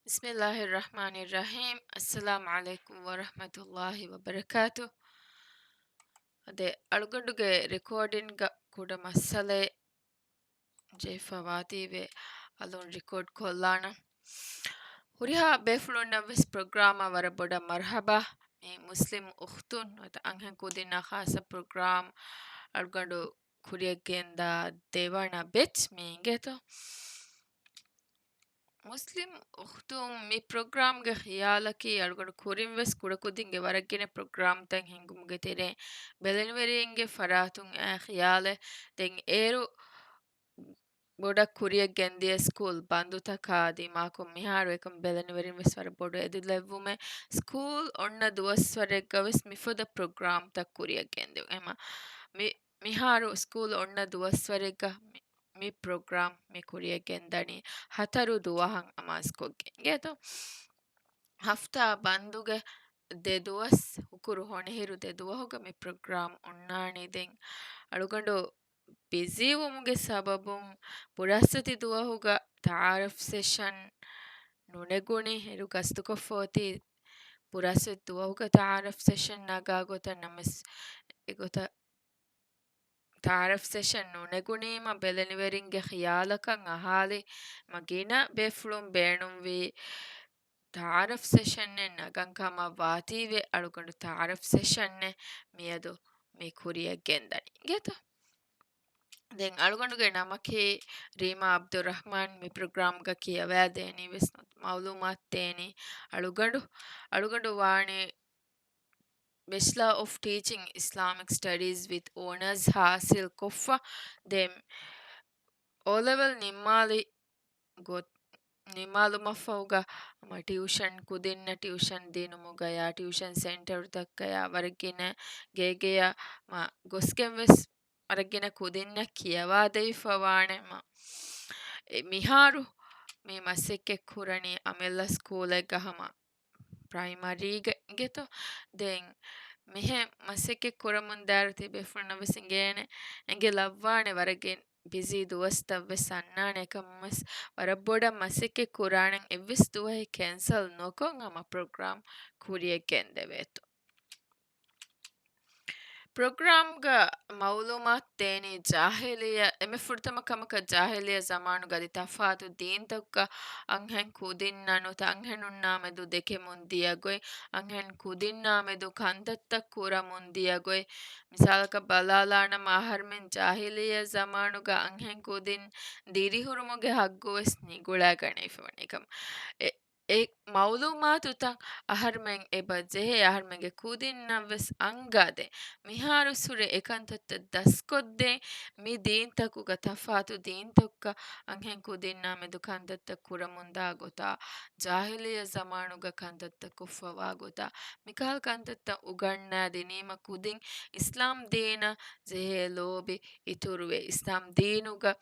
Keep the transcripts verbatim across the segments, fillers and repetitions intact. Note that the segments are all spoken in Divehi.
بسم الله الرحمن الرحيم. السلام عليكم ورحمة الله وبركاته. އަދި އަޅުގަނޑުގެ ރެކޯޑިންގ ކުޑަ މައްސަލައެއް ޖެހިފަ ވާތީވެ އަލުން ރެކޯޑް ކޮށްލާނަން. ހުރިހާ ބޭފުޅުންނަށް ވެސް ޕްރޮގްރާމަށް ވަރަށް ބޮޑަށް މަރްހަބާ. މި މުސްލިމް އުޚްތުން ނުވަތަ އަންހެން ކުދިންނާ ޚާއްޞަ ޕްރޮގްރާމް އަޅުގަނޑު ކުރިއަށް ގެންދާ ދެވަނަ ބެޗް މި އިނގޭތޯ. މުސްލިމް އުޚްތުން، މި ޕްރޮގްރާމްގެ ޚިޔާލަކީ އަޅުގަނޑު ކުރިން ވެސް ކުޑަކުދިންގެ ވަރަށް ގިނަ ޕްރޮގްރާމްތައް ހިންގުމުގެ ތެރެއިން ބެލެނިވެރިންގެ ފަރާތުން އައި ޚިޔާލެއް. ދެން އޭރު ބޮޑަށް ކުރިއަށް ގެންދިޔަ ސްކޫލް ބަންދުތަކާ ދިމާކޮށް، މިހާރު އެކަމް ބެލެނިވެރިން ވެސް ވަރަށް ބޮޑު އެދުލެއްވުމެއް. ސްކޫލް އޮންނަ ދުވަސްވަރެއްގަ ވެސް މިފަދަ ޕްރޮގްރާމްތައް ކުރިއަށް ގެންދިއުން. އެމަ މި، މިހާރު ސްކޫލް އޮންނަ ދުވަސްވަރެއްގަ މި، މި ޕްރޮގްރާމް މި ކުރިއަށް ގެންދަނީ ހަތަރު ދުވަހަށް އަމާޒުކޮށްގެން. އިނގޭތޯ؟ ހަފްތާ ބަންދުގެ ދެ ދުވަސް، ހުކުރު ހޮނިހިރު ދެ ދުވަހުގަ މި ޕްރޮގްރާމް އޮންނާނީ. ދެން އަޅުގަނޑު ބިޒީ ވުމުގެ ސަބަބުން ފުރައްސަތި ދުވަހުގަ ތަޢާރަފް ސެޝަން ނުނެގުނީ. އޭރު ގަސްތުކޮށްފަ އޮތީ ފުރައްސަތި ދުވަހުގަ ތަޢާރަފް ސެޝަން ނަގާ ގޮތަށް. ނަމަވެސް އެގޮތަށް ތަޢާރަފް ސެޝަން ނުނެގުނީމަ ބެލެނިވެރިންގެ ޚިޔާލަކަށް އަހާލި، މަ ގިނަ ބޭފުޅުން ބޭނުންވީ ތަޢާރަފް ސެޝަންއެއް ނަގަން ކަމަށް ވާތީވެ އަޅުގަނޑު ތަޢާރަފް ސެޝަންއެއް މިއަދު މި ކުރިއަށް ގެންދަނީ. އިނގޭތޯ؟ ދެން އަޅުގަނޑުގެ ނަމަކީ ރީމާ ޢަބްދުއްރަޙްމާން. މި ޕްރޮގްރާމްގަ ކިޔަވައިދޭނީ ވެސް ނު-، މަޢުލޫމާތު ދޭނީ އަޅުގަނޑު، އަޅުގަނޑު ވާނީ ބެޗްލާ އޮފް ޓީޗިން އިސްލާމިކް ސްޓަޑީޒް ވިތް އޯނާސް ހާސިލް ކޮށްފަ. ދެން އޯ ލެވެލް ނިންމާލި ގޮ-، ނިންމާލުމަށްފަހުގަ މަ ޓިއުޝަން ކުދިންނަށް ޓިއުޝަން ދިނުމުގަޔާ، ޓިއުޝަން ސެންޓަރުތަކަޔާ ވަރަށް ގިނަ ގޭގެޔަށް މަ ގޮސްގެން ވެސް ވަރަށް ގިނަ ކުދިންނަށް ކިޔަވާދެވިފަ ވާނެ. މަ އެ މިހާރު މި މަސައްކަތް ކުރަނީ އަމިއްލަ ސްކޫލެއްގަ ހަމަ ޕްރައިމަރީގަ އިނގޭތޯ. ދެން މިހެން މަސައްކަތް ކުރަމުން ދާއިރު ތިބޭފުޅުންނަށް ވެސް އިނގޭނެ، އެނގިލައްވާނެ ވަރަށް ގިނަ ބިޒީ ދުވަސްތައް ވެސް އަންނާނެ. އެކަމުން ވެސް ވަރަށް ބޮޑަށް މަސައްކަތް ކުރާނަން އެއްވެސް ދުވަހެއް ކެންސަލް ނުކޮށް ހަމަ ޕްރޮގްރާމް ކުރިއަށް ގެންދެވޭތޯ. ޕްރޮގްރާމްގަ މަޢުލޫމާތު ދޭނީ ޖާހިލިއްޔަ، އެންމެ ފުރަތަމަ ކަމަކަށް ޖާހިލިއްޔަ ޒަމާނުގަ އަދި ތަފާތު ދީންތަކުގަ އަންހެން ކުދިންނަށް ނުވަތަ އަންހެނުންނާ މެދު ދެކެމުން ދިޔަ ގޮތް، އަންހެން ކުދިންނާ މެދު ކަންތައްތައް ކުރަމުން ދިޔަ ގޮތް. މިސާލަކަށް ބަލާލާނަމަ، އަހަރުމެން ޖާހިލިއްޔަ ޒަމާނުގަ އަންހެން ކުދިން ދިރިހުރުމުގެ ހައްގު ވެސް ނިގުޅައިގަނެވިފަވަނީ. އެކަމަ އެ އެ މަޢުލޫމާތުތައް އަހަރުމެން އެބަ ޖެހޭ، އަހަރުމެންގެ ކުދިންނަށް ވެސް އަންގާދޭ. މިހާރު ސުރެ އެކަންތައްތައް ދަސްކޮށްދޭ، މި ދީންތަކުގަ ތަފާތު ދީންތަކުގަ އަންހެން ކުދިންނާ މެދު ކަންތައްތައް ކުރަމުންދާ ގޮތާ، ޖާހިލިއްޔަ ޒަމާނުގަ ކަންތައްތައް ކޮށްފަވާ ގޮތާ، މިކަހަލަ ކަންތައްތައް އުގަންނާދިނީމަ ކުދިން އިސްލާމް ދީނަށް ޖެހޭ ލޯބި އިތުރުވޭ. އިސްލާމް ދީނުގަ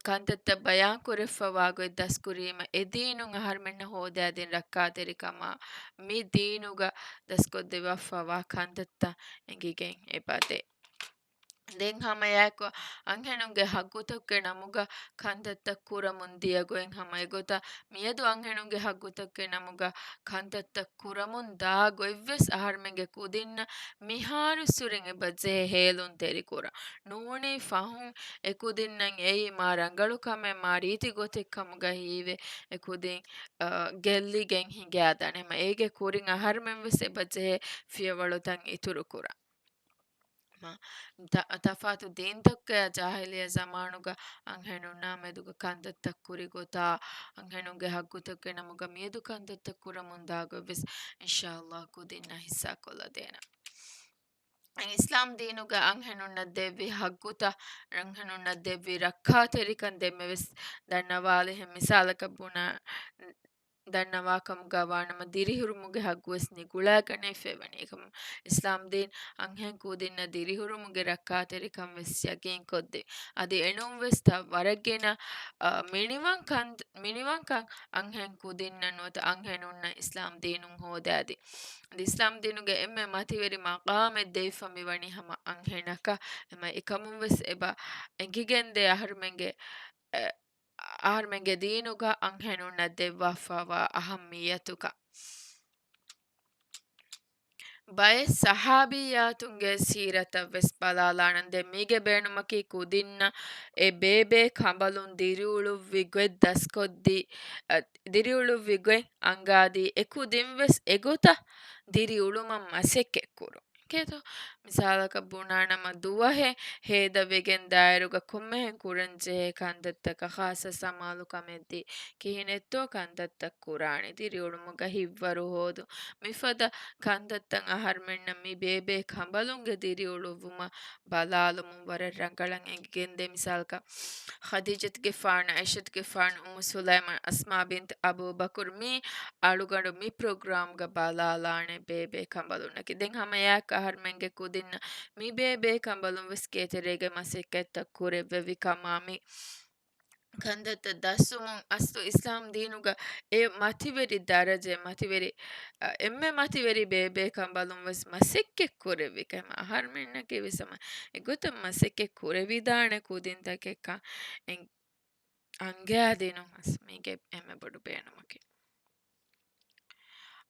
ކަންތައްތައް ބަޔާންކުރެފަވާ ގޮތް ދަސްކުރީމަ، އެ ދީނުން އަހަރުމެންނަށް ހޯދާދިން ރައްކާތެރިކަމާ، މި ދީނުގަ ދަސްކޮށްދެވިފަވާ ކަންތައްތައް އެނގިގެން އެބަދޭ. ދެން ހަމައެއާއެކު އަންހެނުންގެ ހައްގުތަކުގެ ނަމުގަ ކަންތައްތައް ކުރަމުން ދިޔަ ގޮތް ހަމަ އެގޮތަށް މިއަދު އަންހެނުންގެ ހައްގުތަކުގެ ނަމުގަ ކަންތައްތައް ކުރަމުން ދާ ގޮތްވެސް އަހަރުމެންގެ ކުދިންނަށް މިހާރު ސުރެން އެބަ ޖެހޭ ހޭލުންތެރިކުރަން. ނޫނީ ފަހުން އެކުދިންނަށް އެއީ މާ ރަނގަޅު ކަމެއް، މާ ރީތި ގޮތެއް ކަމުގަ ހީވެ، އެކުދިން، އަ، ގެއްލިގެން ހިނގާދާނެ. ހަމަ އޭގެ ކުރިން އަހަރުމެން ވެސް އެބަ ޖެހޭ ފިޔަވަޅުތައް އިތުރުކުރަން. މަ، ތަ-، ތަފާތު ދީންތަކުގަ ޖާހިލިއްޔަ ޒަމާނުގަ އަންހެނުންނާ މެދުގަ ކަންތައްތައް ކުރި ގޮތާ، އަންހެނުންގެ ހައްގުތަކުގެ ނަމުގަ މިއަދު ކަންތައްތައް ކުރަމުން ދާ ގޮތްވެސް އިންޝާﷲ ކުދިންނަށް ހިއްސާކޮށްލަދޭނަން. އިސްލާމް ދީނުގަ އަންހެނުންނަށް ދެއްވި ހައްގުތައް، އަންހެނުންނަށް ދެއްވި ރައްކާތެރިކަން ދެންމެވެސް ދަންނަވާލިހެން. މިސާލަކަށް ބުނާ، ދަންނަވާކަމުގަ ވާނަމަ، ދިރިހުރުމުގެ ހައްގުވެސް ނިގުޅާގަނެފައިވަނީ. އެކަމު އިސްލާމް ދީން އަންހެން ކުދިންނަށް ދިރިހުރުމުގެ ރައްކާތެރިކަން ވެސް ޔަގީންކޮށްދޭ. އަދި އެނޫންވެސް ތަ-، ވަރަށްގިނަ، އަ، މިނިވަންކަން، މިނިވަންކަން އަންހެން ކުދިންނަށް ނުވަތަ އަންހެނުންނަށް އިސްލާމް ދީނުން ހޯދާދީ. އަދި އިސްލާމް ދީނުގެ އެންމެ މަތިވެރި މަޤާމެއް ދެވިފަ މިވަނީ ހަމަ އަންހެނަކަށް. އެމަ އެކަމުންވެސް އެބަ އެނގިގެންދޭ އަހަރުމެންގެ، އެ، އަހަރުމެންގެ ދީނުގަ އަންހެނުންނަށް ދެއްވާފައިވާ އަހައްމިއްޔަތުކަން. ބައެއް ޞަޙާބިއްޔާތުންގެ ސީރަތަށް ވެސް ބަލާލާނަން. ދެން މީގެ ބޭނުމަކީ ކުދިންނަށް އެ ބޭބޭ ކަނބަލުން ދިރިއުޅުއްވި ގޮތް ދަސްކޮށްދީ، އަ، ދިރިއުޅުއްވި ގޮތް އަންގާދީ، އެ ކުދިން ވެސް އެގޮތަށް ދިރިއުޅުމަށް މަސައްކަތް ކުރުން. ކޭތޯ؟ މިސާލަކަށް ބުނާނަމަ، ދުވަހެއް ހޭދަވެގެން ދާއިރުގަ ކޮންމެހެން ކުރަންޖެހޭ ކަންތައްތަކަށް ޚާއްޞަ ސަމާލުކަމެއްދީ، ކިހިނެއްތޯ ކަންތައްތައް ކުރާނީ؟ ދިރިއުޅުމުގަ ހިތްވަރު ހޯދުން. މިފަދަ ކަންތައްތައް އަހަރުމެންނަށް މި ބޭބޭ ކަނބަލުންގެ ދިރިއުޅުއްވުމަށް ބަލާލުމުން ވަރަށް ރަނގަޅަށް އެނގިގެންދޭ. މިސާލަކަށް، ޚަދީޖަތުގެފާނު، ޢާއިޝަތުގެފާނު، އުއްމު ސުލައިމާން، އަސްމާ ބިންތު އަބޫބަކުރު، މި އަޅުގަނޑު މި ޕްރޮގްރާމްގަ ބަލާލާނެ ބޭބޭ ކަނބަލުންނަކީ. ދެން ހަމައެއާއެކު އަހަރުމެންގެ ކުދިންނަށް މި ބޭބޭ ކަނބަލުން ވެސް ގޭތެރޭގަ މަސައްކަތްތައް ކުރެއްވެވި ކަމާ، މި ކަންތައްތައް ދަސްވުމުން އަސްލު އިސްލާމް ދީނުގަ އެ މަތިވެރި ދަރަޖަ، މަތިވެރި، އަ، އެންމެ މަތިވެރި ބޭބޭ ކަނބަލުން ވެސް މަސައްކަތް ކުރެއްވި ކަމަށް އަހަރުމެންނަކީ ވެސް ހަމަ އެގޮތަށް މަސައްކަތް ކުރެވިދާނެ ކުދިންތަކެއްކަން އެން-، އަންގައިދިނުން ހަސް މީގެ އެންމެ ބޮޑު ބޭނުމަކީ.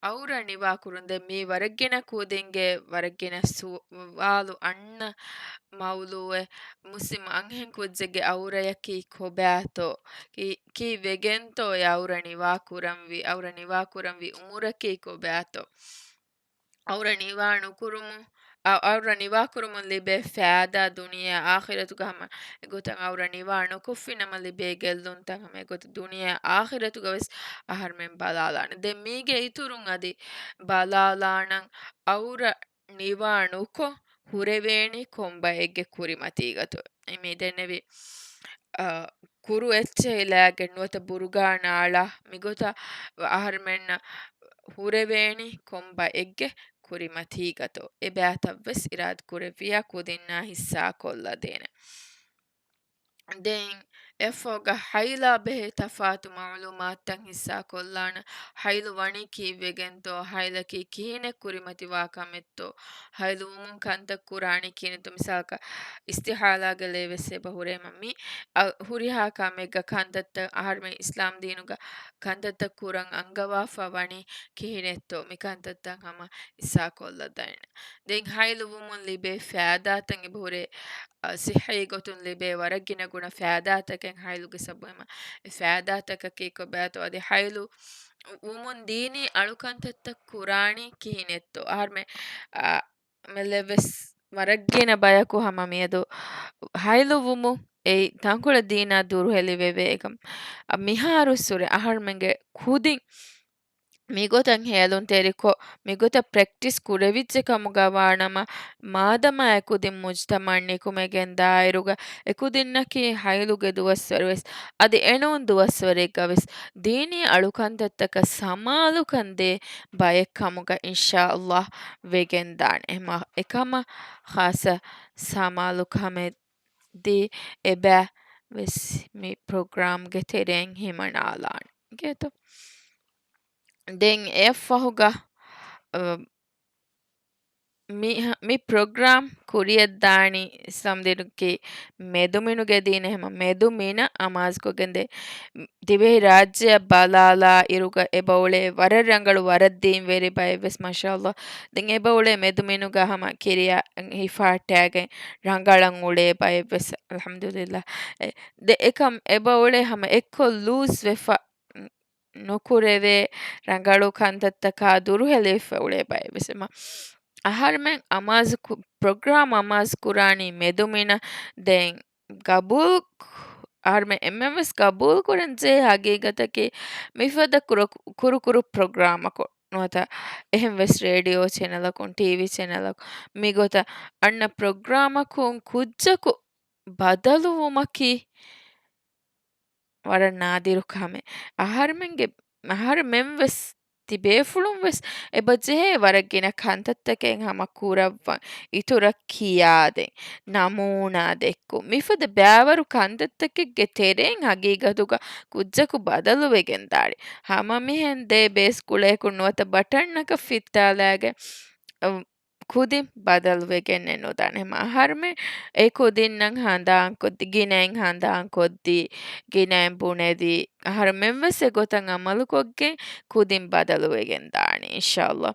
އައުރަ ނިވާކުރުން. ދެން މީ ވަރަށްގިނަ ކުދިންގެ ވަރަށްގިނަ ސުވާލު އަންނަ މައުޟޫއެއް، މުސްލިމް އަންހެން ކުއްޖެއްގެ އައުރަޔަކީ ކޮބާތޯ؟ ކީ-، ކީއްވެގެންތޯ އެ އައުރަ ނިވާކުރަންވީ؟ އައުރަ ނިވާކުރަންވީ އުމުރަކީ ކޮބާތޯ؟ އައުރަ ނިވާ ނުކުރުމު، އަ-، އައުރަ ނިވާކުރުމުން ލިބޭ ފައިދާ ދުނިޔެ އާޚިރަތުގަ ހަމަ އެގޮތަށް އައުރަ ނިވާ ނުކޮށްފިނަމަ ލިބޭ ގެއްލުންތައް ހަމަ އެގޮތަށް ދުނިޔެ އާޚިރަތުގަ ވެސް އަހަރުމެން ބަލާލާނެ. ދެން މީގެ އިތުރުން އަދި ބަލާލާނަން އައުރަ ނިވާ ނުކޮށް ހުރެވޭނީ ކޮން ބައެއްގެ ކުރިމަތީގަތޯ؟ މި ދެންނެވި، އަ، ކުރު އެއްޗެހި ލާގެން ނުވަތަ ބުރުގާ ނާޅާ މިގޮތަށް އަހަރުމެންނަށް ހުރެވޭނީ ކޮން ބައެއްގެ ކުރިމަތީގަތޯ؟ އެބައިތައް ވެސް އިރާދަ ކުރެއްވިޔާ ކުދިންނާ ހިއްސާކޮށްލަދޭނެ. ދެން އެއަށްފަހުގަ ހައިލާ ބެހޭ ތަފާތު މަޢުލޫމާތުތައް ހިއްސާކޮށްލާނަން. ހައިލު ވަނީ ކީއްވެގެންތޯ؟ ހައިލަކީ ކިހިނެއް ކުރިމަތިވާ ކަމެއްތޯ؟ ހައިލުވުމުން ކަންތައް ކުރާނީ ކިހިނެއްތޯ؟ މިސާލަކަށް، އިސްތިޙާލާގެ ލޭ ވެސް އެބަ ހުރޭމަ މި، އަ، ހުރިހާ ކަމެއްގަ ކަންތައްތައް އަހަރުމެން އިސްލާމް ދީނުގަ ކަންތައްތައް ކުރަން އަންގަވާފަ ވަނީ ކިހިނެއްތޯ؟ މި ކަންތައްތައް ހަމަ ހިއްސާކޮށްލަދޭނެ. ދެން ހައިލުވުމުން ލިބޭ ފައިދާތައް އެބަހުރޭ، އަ، ޞިއްޙީ ގޮތުން ލިބޭ ވަރަށް ގިނަ ގުނަ ފައިދާތަކެއް ހައިލުގެ ސަބަބުން އެ ފައިދާތަކަކީ ކޮބާތޯ؟ އަދި ހައިލު ވުމުން ދީނީ އަޅުކަންތައްތައް ކުރާނީ ކިހިނެއްތޯ؟ އަހަރުމެ، އަ، މެލެ ވެސް ވަރަށް ގިނަ ބަޔަކު ހަމަ މިއަދު ހައިލުވުމުން އެއީ ތަންކޮޅެއް ދީނާ ދުރުހެލިވެވޭ. އެކަމް މިހާރު ސުރެ އަހަރުމެންގެ ކުދިން މިގޮތަށް ހޭލުންތެރިކޮށް، މިގޮތަށް ޕްރެކްޓިސް ކުރެވިއްޖެ ކަމުގަ ވާނަމަ، މާދަމާ އެ ކުދިން މުޖްތަމަޢަށް ނިކުމެގެން ދާއިރުގަ އެ ކުދިންނަކީ ހައިލުގެ ދުވަސްވަރު ވެސް، އަދި އެނޫން ދުވަސްވަރެއްގަ ވެސް ދީނީ އަޅުކަންތައްތަކަށް ސަމާލުކަން ދޭ ބައެއް ކަމުގަ އިންޝާﷲ ވެގެންދާނެ. އެމަ-، އެކަމަށް ޚާއްޞަ ސަމާލުކަމެއް ދީ އެބަ ވެސް މި ޕްރޮގްރާމްގެ ތެރެއިން ހިމަނާލާނެ. ގޭތޯ؟ ދެން އެއަށްފަހުގަ، އަ، މި، މި ޕްރޮގްރާމް ކުރިއަށްދާނީ އިސްލާމްދީނުގެ މެދުމިނުގެ ދީނެއް ހަމަ މެދުމިނަށް އަމާޒުކޮށްގެންދޭ ދިވެހިރާއްޖެއަށް ބަލާލާ އިރުގަ އެބައުޅޭ ވަރަށް ރަނގަޅު ވަރަށް ދީންވެރި ބައެއްވެސް މާޝާﷲ. ދެން އެބައުޅޭ މެދުމިނުގަ ހަމަ ކިރިޔާ ހިފާއްޓާގެން ރަނގަޅަށް އުޅޭ ބައެއްވެސް އަލްޙަމްދުލިއްލާ. އެ، ދެ އެކަމް އެބައުޅޭ ހަމަ އެއްކޮށް ލޫޒް ވެފަ ނުކުރެވޭ ރަނގަޅު ކަންތައްތަކާ ދުރުހެލިފަ އުޅޭ ބައެއްވެސް. އެމަ އަހަރުމެން އަމާޒު ކު-، ޕްރޮގްރާމް އަމާޒު ކުރާނީ މެދުމިނަށް. ދެން ގަބޫލް، އަހަރުމެން އެންމެންވެސް ގަބޫލް ކުރަންޖެހޭ ހަގީގަތަކީ މިފަދަ ކުރު-، ކުރު ކުރު ޕްރޮގްރާމަކު ނުވަތަ އެހެންވެސް ރޭޑިއޯ ޗެނަލަކުން، ޓީވީ ޗެނަލަކުން މިގޮތަށް އަންނަ ޕްރޮގްރާމަކުން ކުއްޖަކު ބަދަލުވުމަކީ ވަރަށް ނާދިރު ކަމެއް. އަހަރުމެންގެ، އަހަރުމެންވެސް ތިބޭފުޅުންވެސް އެބަ ޖެހޭ ވަރަށް ގިނަ ކަންތައްތަކެއް ހަމަ ކުރައްވަން، އިތުރަށް ކިޔާދޭން، ނަމޫނާ ދެއްކުން، މިފަދަ ބައިވަރު ކަންތައްތަކެއްގެ ތެރެއިން ހަގީގަތުގަ ކުއްޖަކު ބަދަލުވެގެންދާނެ. ހަމަ މިހެން ދޭ ބޭސް ކުޅަޔަކު ނުވަތަ ބަޓަންއަކަށް ފިއްތާލާގެން، އަ، ކުދިން ބަދަލުވެގެންނެއް ނުދާނެ. ހަމަ އަހަރުމެން އެ ކުދިންނަށް ހަނދާންކޮށްދީ، ގިނައިން ހަނދާންކޮށްދީ، ގިނައިން ބުނެދީ، އަހަރުމެން ވެސް އެގޮތަށް އަމަލުކޮށްގެން ކުދިން ބަދަލުވެގެން ދާނީ، އިންޝާﷲ.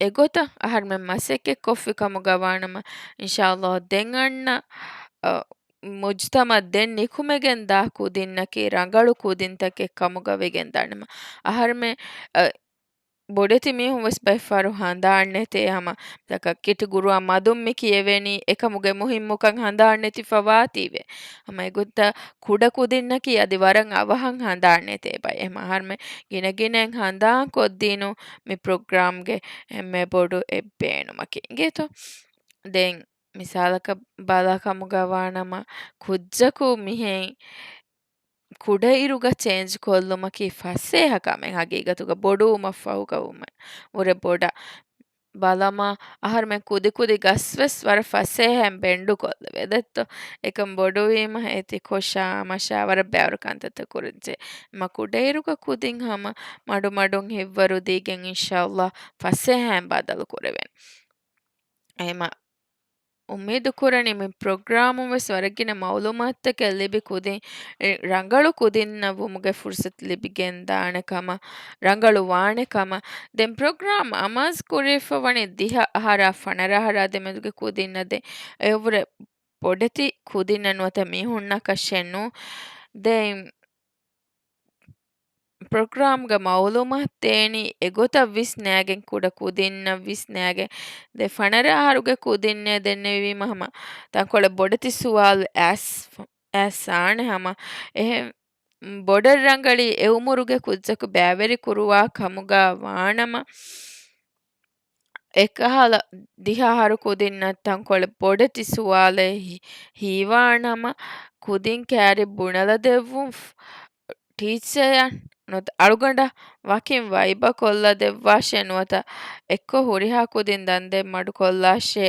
އެގޮތަށް އަހަރުމެން މަސައްކަތްކޮށްފި ކަމުގަ ވާނަމަ، އިންޝާﷲ ދެން އަންނަ، އަ، މުޖްތަމަޢަށް ދެން ނިކުމެގެން ދާ ކުދިންނަކީ ރަނގަޅު ކުދިންތަކެއް ކަމުގަ ވެގެން ދާނަމަ، އަހަރުމެން، އަ، ބޮޑެތި މީހުން ވެސް ބައެއްފަހަރު ހަނދާން ނެތޭ ހަމަ، ތަކަށް ކިޓު ގުރުއާ މަދުން މި ކިޔެވޭނީ އެކަމުގެ މުހިއްމުކަން ހަނދާން ނެތިފަ ވާތީވެ. ހަމަ އެގޮތަށް ކުޑަ ކުދިންނަކީ އަދި ވަރަށް އަވަހަށް ހަނދާން ނެތޭ ބައެއް. އެހެން އަހަރުމެން ގިނަ ގިނައިން ހަނދާން ކޮށްދީނު މި ޕްރޮގްރާމްގެ އެންމެ ބޮޑު އެއް ބޭނުމަކީ. އިނގޭތޯ؟ ދެން މިސާލަކަށް ބަލާ ކަމުގަ ވާނަމަ، ކުއްޖަކު މިހެން ކުޑައިރުގަ ޗޭންޖް ކޮށްލުމަކީ ފަސޭހަ ކަމެއް ހަގީގަތުގަ ބޮޑުވުމަށްފަހުގަ ވުމެއް ވުރެ ބޮޑަށް. ބަލަމާ، އަހަރުމެން ކުދިކުދި ގަސްވެސް ވަރަށް ފަސޭހައިން ބެންޑު ކޮށްލެވޭ ދެއްތޯ. އެކަން ބޮޑުވީމަ އޭތި ކޮށާ މަށާ ވަރަށް ބައިވަރު ކަންތައްތައް ކުރަންޖެހޭ. މަ ކުޑައިރުގަ ކުދިން ހަމަ މަޑުމަޑުން ހިތްވަރުދީގެން އިންޝާﷲ ފަސޭހައިން ބަދަލު ކުރެވޭނެ. އެމަ އުއްމީދުކުރަނީ މި ޕްރޮގްރާމުން ވެސް ވަރަށް ގިނަ މައުލޫމާތުތަކެއް ލިބި ކުދިން ރަނގަޅު ކުދިންނަށް ވުމުގެ ފުރުސަތު ލިބިގެން ދާނެ ކަމަށް، ރަނގަޅު ވާނެ ކަމަށް. ދެން ޕްރޮގްރާމް އަމާޒު ކުރެވިފަ ވަނީ ދިހަ އަހަރާ ފަނަރަ އަހަރާ ދެމެދުގެ ކުދިންނަށް. ދެން އެއަށްވުރެ ބޮޑެތި ކުދިންނަށް ނުވަތަ މީހުންނަކަށެއް ނޫން. ދެން ޕްރޮގްރާމްގެ މައުލޫމާތު ދޭނީ އެގޮތަށް ވިސްނާގެން، ކުޑަ ކުދިންނަށް ވިސްނާގެން. ދެ ފަނަރަ އަހަރުގެ ކުދިންނޭ ދެންނެވީމަ ހަމަ ތަންކޮޅެއް ބޮޑެތި ސުވާލު އައިސް، އައިސް އާނެ ހަމަ. އެހެން ބޮޑަށް ރަނގަޅީ އެ އުމުރުގެ ކުއްޖަކު ބައިވެރި ކުރުވާ ކަމުގަ ވާނަމަ، އެކަހަލަ ދިހަ އަހަރު ކުދިންނަށް ތަންކޮޅެއް ބޮޑެތި ސުވާލެއް ހި-، ހީވާނަމަ، ކުދިން ކައިރި ބުނެލަދެއްވުން، ޓީޗަރއަށް ނުވަތަ އަޅުގަނޑަށް ވަކިން ވައިބަ ކޮށްލަދެއްވާށޭ ނުވަތަ އެއްކޮށް ހުރިހާ ކުދިން ދަންދެން މަޑުކޮށްލާށޭ.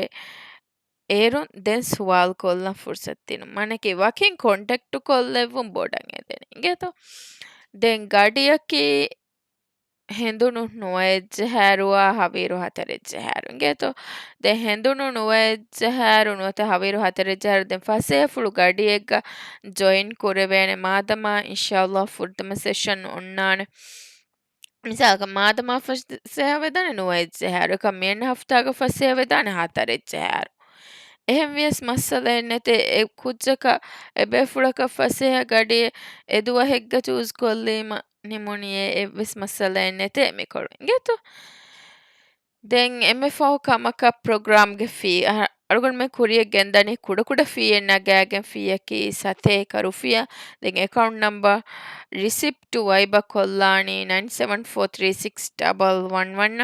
އޭރުން ދެން ސުވާލު ކޮށްލަން ފުރުސަތު ދިނުން. މާނައަކީ ވަކިން ކޮންޓެކްޓު ކޮށްލެއްވުން ބޮޑަށް އެދެނީ. އިނގޭތޯ؟ ދެން ގަޑިއަކީ ހެނދުނު ނުވައެއްޖަހާއިރުއާ ހަވީރު ހަތަރެއްޖަހާއިރު. އިނގޭތޯ؟ ދެން ހެނދުނު ނުވައެއްޖަހާއިރު ނުވަތަ ހަވީރު ހަތަރެއްޖަހާއިރު ދެން ފަސޭހަފުޅު ގަޑިއެއްގަ ޖޮއިން ކުރެވޭނެ. މާދަމާ އިންޝާﷲ ފުރަތަމަ ސެޝަން އޮންނާނެ. މިސާލަކަށް މާދަމާ ފަސޭހަ ވެދާނެ ނުވައެއްޖަހާއިރު، އެކަމް މިއަންނަ ހަފްތާގަ ފަސޭހަ ވެދާނެ ހަތަރެއްޖަހާއިރު. އެހެން ވިޔަސް މައްސަލައެއް ނެތޭ. އެ ކުއްޖަކަށް އެ ބޭފުޅަކަށް ފަސޭހަ ގަޑިއެއް އެ ދުވަހެއްގަ ޗޫޒް ކޮށްލީމަ ނިމުނީ އެއްވެސް މައްސަލައެއް ނެތޭ މިކޮޅު. އިނގޭތޯ؟ ދެން އެންމެ ފަހު ކަމަކަށް ޕްރޮގްރާމްގެ ފީ. އަ-، އަޅުގަނޑުމެން ކުރިއަށް ގެންދަނީ ކުޑަކުޑަ ފީއެއް ނަގާގެން ފީއަކީ ސަތޭކަ ރުފިޔާ. ދެން އެކައުންޓް ނަމްބަރ ރިސިޕްޓު ވައިބަ ކޮށްލާނީ ނައިން ސެވަން ފޯ ތްރީ ސިކްސް ޑަބަލް ވަން ވަން.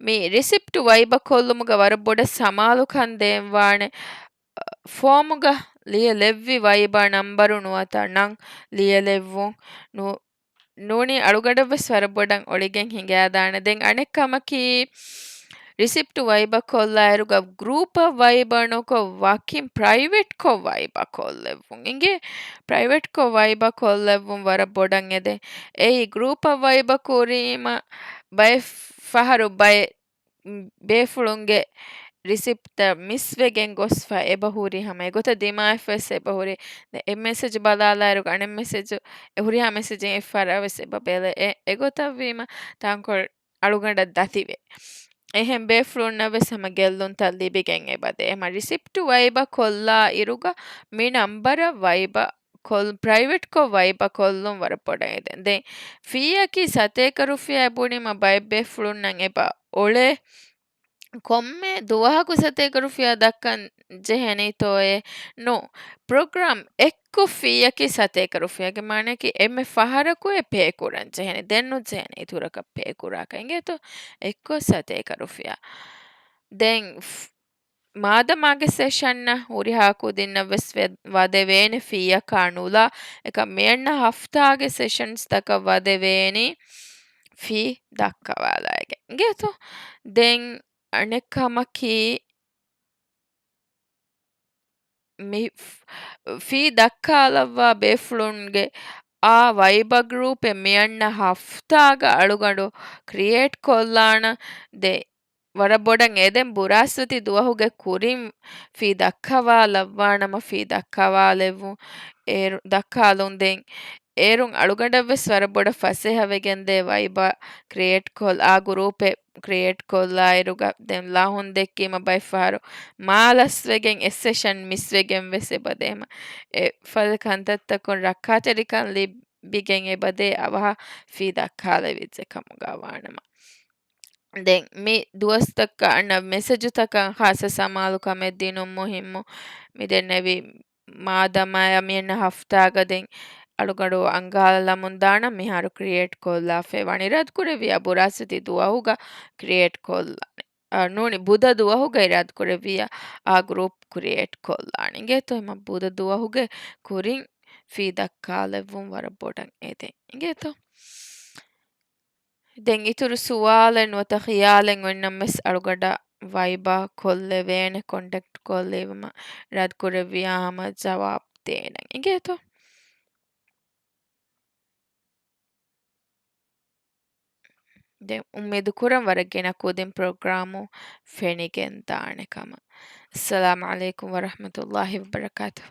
މި ރިސިޕްޓު ވައިބަ ކޮށްލުމުގަ ވަރަށް ބޮޑަށް ސަމާލުކަން ދޭންވާނެ. ފޯމުގަ ލިޔެލެއްވި ވައިބަ ނަންބަރު ނުވަތަ ނަން ލިޔެލެއްވުން ނު-، ނޫނީ އަޅުގަނޑަށްވެސް ވަރަށް ބޮޑަށް އޮޅިގެން ހިނގައިދާނެ. ދެން އަނެއް ކަމަކީ، ރިސިޕްޓު ވައިބަ ކޮށްލާއިރުގަ ގްރޫޕަށް ވައިބަ ނުކޮށް ވަކިން ޕްރައިވެޓްކޮށް ވައިބަ ކޮށްލެއްވުން. އިނގޭ؟ ޕްރައިވެޓްކޮށް ވައިބަ ކޮށްލެއްވުން ވަރަށް ބޮޑަށް އެދެން. އެއީ ގްރޫޕަށް ވައިބަ ކުރީމަ ބައެއް ފަހަރު ބައެއް ބޭފުޅުންގެ ރިސިޕްޓްތައް މިސްވެގެން ގޮސްފަ އެބަ ހުރި ހަމަ އެގޮތަށް ދިމާވެފަވެސް އެބަ ހުރި. ދެން އެއް މެސެޖް ބަލާލާއިރު އަނެއް މެސެޖު، އެ ހުރިހާ މެސެޖެއް އެއްފަހަރާވެސް އެބަ ބެލެ. އެ-، އެގޮތަށްވީމަ ތަންކޮޅެއް އަޅުގަނޑަށް ދަތިވޭ. އެހެން ބޭފުޅުންނަށްވެސް ހަމަ ގެއްލުންތައް ލިބިގެން އެބަދޭ. ހަމަ ރިސިޕްޓު ވައިބަ ކޮށްލާ އިރުގަ މި ނަންބަރަށް ވައިބަ ކޮލް-، ޕްރައިވެޓްކޮށް ވައިބަ ކޮށްލުން ވަރަށް ބޮޑަށް އެދެން. ދެން ފީއަކީ ސަތޭކަ ރުފިޔާ ބުނީމަ ބައެއް ބޭފުޅުންނަށް އެބަ އޮޅޭ. ކޮންމެ ދުވަހަކު ސަތޭކަ ރުފިޔާ ދައްކަން ޖެހެނީތޯއޭ؟ ނޫ. ޕްރޮގްރާމް އެއްކޮށް ފީއަކީ ސަތޭކަ ރުފިޔާގެ މާނައަކީ އެންމެ ފަހަރަކު އެ ޕޭ ކުރަން ޖެހެނީ. ދެން ނުޖެހެނީ އިތުރަކަށް ޕޭ ކުރާކަށް. އިނގޭތޯ؟ އެއްކޮށް ސަތޭކަ ރުފިޔާ. ދެން ފް-، މާދަމާގެ ސެޝަންއަށް ހުރިހާ ކުދިންނަށް ވެސް ވެ-، ވަދެވޭނެ ފީއަކާ ނުލާ، އެކަމް މިއަންނަ ހަފްތާގެ ސެޝަންސްތަކަށް ވަދެވޭނީ ފީ ދައްކަވާލައިގެން. އިނގޭތޯ؟ ދެން އަނެއް ކަމަކީ، މި ފް-، ފީ ދައްކާލައްވާ ބޭފުޅުންގެ އާ ވައިބާ ގްރޫޕެއް މިއަންނަ ހަފްތާގަ އަޅުގަނޑު ކްރިއޭޓް ކޮށްލާނަ. ދެ ވަރަށް ބޮޑަށް އެދެން ބުރާސްފަތި ދުވަހުގެ ކުރިން ފީ ދައްކަވާލައްވާނަމަ ފީ ދައްކަވާލެއްވުން އޭރު، ދައްކާލުން ދެން އޭރުން އަޅުގަނޑަށްވެސް ވަރަށް ބޮޑަށް ފަސޭހަވެގެންދޭ ވައިބާ ކްރިއޭޓް ކޮށް، އާ ގްރޫޕެއް ކްރިއޭޓް ކޮށްލާއިރުގަ ދެން ލަހުން ދެއްކީމަ ބައެއްފަހަރު މާލަސްވެގެން އެއް ސެޝަން މިސްވެގެން ވެސް އެބަދޭމަ. އެ ފަދަ ކަންތައްތަކުން ރައްކާތެރިކަން ލިބިގެން އެބަދޭ އަވަހަށް ފީ ދައްކާލެވިއްޖެ ކަމުގަ ވާނަމަ. ދެން މި ދުވަސްތަކަށް އަންނަ މެސެޖުތަކަށް ޚާއްސަ ސަމާލުކަމެއް ދިނުން މުހިއްމު. މި ދެންނެވި މާދަމާއަށް މިއަންނަ ހަފްތާގަ ދެން އަޅުގަނޑު އަންގާލަމުން ދާނަން މިހާރު ކްރިއޭޓް ކޮށްލާފައި ވަނީ ރަދްކުރެއްވިޔާ ބުރާސްފަތި ދުވަހުގަ ކްރިއޭޓް ކޮށްލާނެ. އާ، ނޫނީ ބުދަ ދުވަހުގައި ރަދްކުރެއްވިޔާ އާ ގްރޫޕް ކްރިއޭޓް ކޮށްލާނެ. އިނގޭތޯ އެމަ ބުދަ ދުވަހުގެ ކުރިން ފީ ދައްކާލެއްވުން ވަރަށް ބޮޑަށް އެދެން. އިނގޭތޯ؟ ދެން އިތުރު ސުވާލެއް ނުވަތަ ޚިޔާލެއް އޮތްނަމަވެސް އަޅުގަނޑަށް ވައިބާ ކޮށްލެވޭނެ، ކޮންޓެކްޓް ކޮށްލީމަ ރަދްކުރެއްވިޔާ ހަމަ ޖަވާބު ދޭނަން. އިނގޭތޯ؟ ދެން އުއްމީދު ކުރަން ވަރަށް ގިނަ ކުދިން ޕްރޮގްރާމު ފެނިގެން ދާނެ ކަމަށް. އައްސަލާމު ޢަލައިކުމް ވަރަޙްމަތުﷲި ވަބަރަކާތުހު.